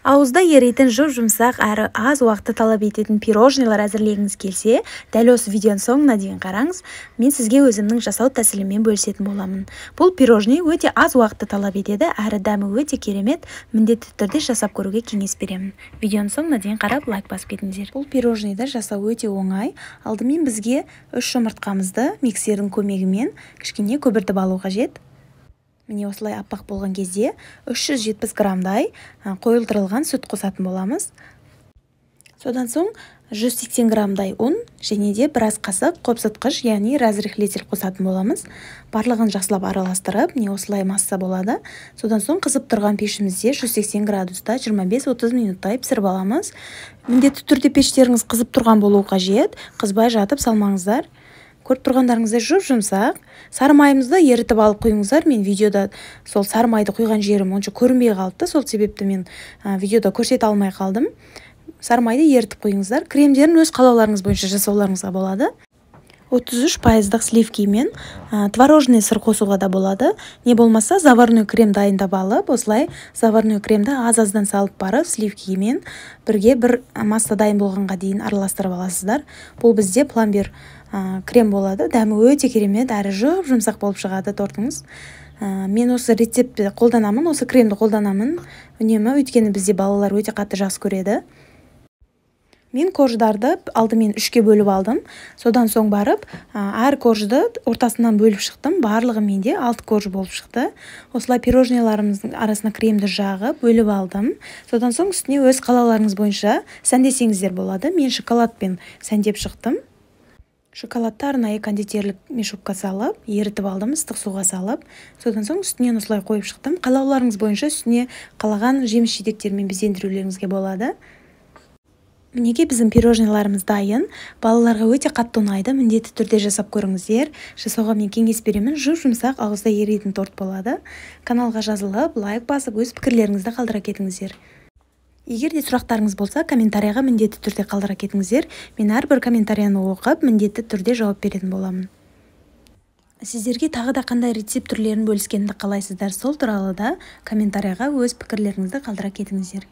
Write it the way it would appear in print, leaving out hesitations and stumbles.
Ауызда еритін жұп-жұмсақ әрі аз уақытты талап ететін пирожныйлар әзірлегіңіз келсе, дәл осы видеоның соңына дейін қараңыз. Мен сізге өзімнің жасау тәсіліммен бөлісетін боламын. Бұл пирожный өте аз уақытты талап етеді, әрі дәмі өте керемет, міндетті түрде жасап көруге кеңес беремін. Видеоның соңына дейін қарап, лайк басып кетіңіздер. Бұл пирожныйды жасау өте оңай. Алдымен бізге 3 жұмыртқамызды миксердің көмегімен кішкене көбіртіп алу қажет. Міне осылай аппақ болған кезде 370 граммдай қойылтырылған сүт қосатын боламыз. Содан соң 180 граммдай ұн және де біраз қасық қопсытқыш, яғни разрыхлитель қосатын боламыз. Барлығын жақсылап араластырып, міне осылай масса болады. Содан соң қызып тұрған пешімізде 180 градуста 25-30 минуттай пісіріп аламыз. Міндетті түрде пештеріңіз қызып тұрған болуы қажет, қызбай жатып салмаңыздар. Көріп тұрғандарыңыздай жұп-жұмсақ. Сары майымызды ерітіп алып құйыңыздар. Мен видеода сол сары майды құйған жерім онша көрінбей қалыпты, сол себепті мен видеода көрсете алмай қалдым. Сары майды ерітіп құйыңыздар. Кремдерін өз қалауларыңыз бойынша жасауларыңызға болады. 33% сливкимен творожный сыр қосуға да болады. Не болмаса заварной крем дайындап алып, осылай заварной кремді аз-аздан салып барып, сливкимен бірге бір масса дайын болғанға дейін араластырып аласыздар. Бұл бізде пломбир крем болады. Дәмі өте керемет, әрі жұп-жұмсақ болып шығады тортыңыз. Мен осы рецептті қолданамын, осы кремді қолданамын үнемі, өйткені бізде балалар өте қатты жақсы көреді. Мен корждарды алдымен 3-ке бөліп алдым. Содан соң барып, әр коржды ортасынан бөліп шықтым. Барлығы менде 6 корж болып шықты. Осылай пирожныйларымыздың арасына кремді жағып, бөліп алдым. Содан соң үстіне өз қалауларыңыз бойынша сәндесеңіздер болады. Мен шоколадпен сәндеп шықтым. Шоколадты арнайы кондитерлік мешокқа салып, ерітіп алдым, ыстық суға салып. Содан соң үстінен осылай қойып шықтым. Қалауларыңыз бойынша үстіне қалаған жеміс-жидектермен безендірулеріңізге болады. Мінекей біздің пирожныйларымыз дайын. Балаларға өте қатты ұнайды. Міндетті түрде жасап көріңіздер. Жасауға мен кеңес беремін. Жұп-жұмсақ, ауызда еритін торт болады. Каналға жазылып, лайк басып, өз пікірлеріңізді қалдыра кетіңіздер. Егер де сұрақтарыңыз болса, комментарияға міндетті түрде қалдыра кетіңіздер. Мен әрбір комментарияны оқып, міндетті түрде жауап беретін боламын. Сіздерге тағы да қандай рецепт түрлерін бөліскенімді қалайсыздар, сол туралы да комментарияға өз пікірлеріңізді қалдыра кетіңіздер.